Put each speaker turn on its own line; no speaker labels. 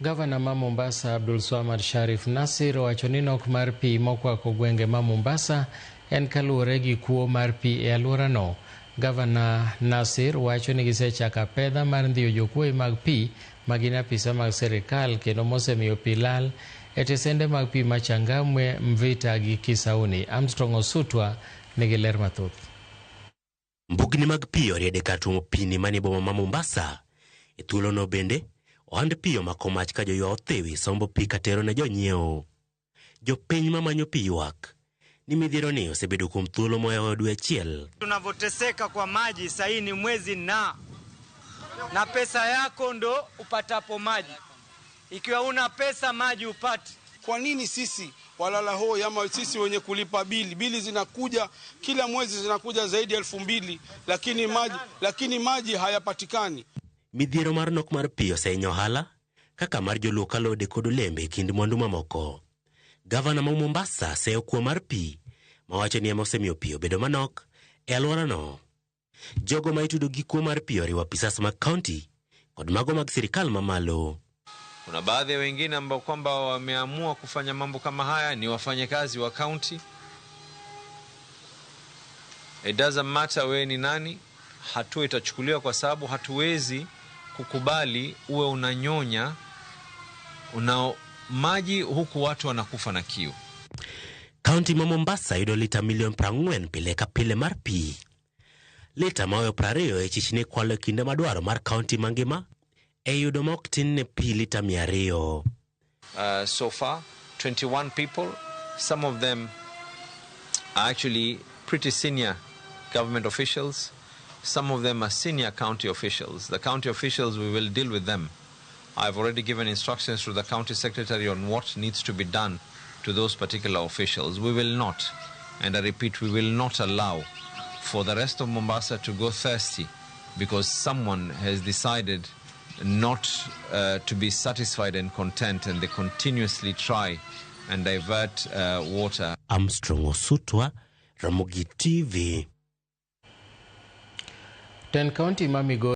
Gavana ma Mombasa Abdulswamad Sharif Nasir owacho ni nok mar pi mokwako gwenge ma Mombasa en kaluwore gi kuo mar pi e alworano. Gavana Nasir wacho ni gisechako apedha mar ndhiyo jokuoye mag pi ma gin apisa mag sirikal kendo mosemiyo pi lal e tesende mag pi ma Changamwe, Mvita gi Kisauni. Armstrong Osutwa nigi ler mathoth.
Mbugni mag pi oriede kar tuomo pini manie boma ma Mombasa. E thuolono bende, ohand pi omako mach ka joywa othiwi sombo pi katero ne jonyiewo. Jopiny mamanyo pi ywak ni midhiero ni osebedo kuom thuolo mohewo dwe achiel.
Tunavyoteseka kwa maji sahii ni mwezi na pesa yako ndo upatapo maji. Ikiwa una pesa maji upati.
Kwa nini sisi walala hoi ama sisi wenye kulipa bili, bili zinakuja kila mwezi zinakuja zaidi ya 2000 lakini maji hayapatikani.
Midhiero mar nok mar pi osehinyo ohala kaka mar joluok alode kod olembe e kind mwandu mamoko. Gavana ma Mombasa seyo kuo mar pi mawacho ni ema osemiyo pi obedo manok e alworano. Jogo ma itudo gi kuo mar pi oriwo apisas mag kaunti kod mago mag sirikal mamalo.
Kuna baadhi ya wengine ambao kwamba wameamua kufanya mambo kama haya ni wafanyakazi wa kaunti. It doesn't matter wewe ni nani, hatua itachukuliwa kwa sababu hatuwezi kukubali uwe unanyonya una maji huku watu wanakufa na kiu.
Kaunti ma Mombasa yudo lita milion 40 pile ka pile mar pi. Lita maoyo 20 e chichni kwalo e kinde madwaro mar kaunti mangima e yudo ma ok tin ne pi lita 200.
So far, 21 people, some of them are actually pretty senior government officials. Some of them are senior county officials. The county officials, we will deal with them. I've already given instructions to the county secretary on what needs to be done to those particular officials. We will not, and I repeat, we will not allow for the rest of Mombasa to go thirsty because someone has decided not to be satisfied and content, and they continuously try and divert water.
Armstrong Osutwa, Ramogi TV.
Ten kaunti ma Migori.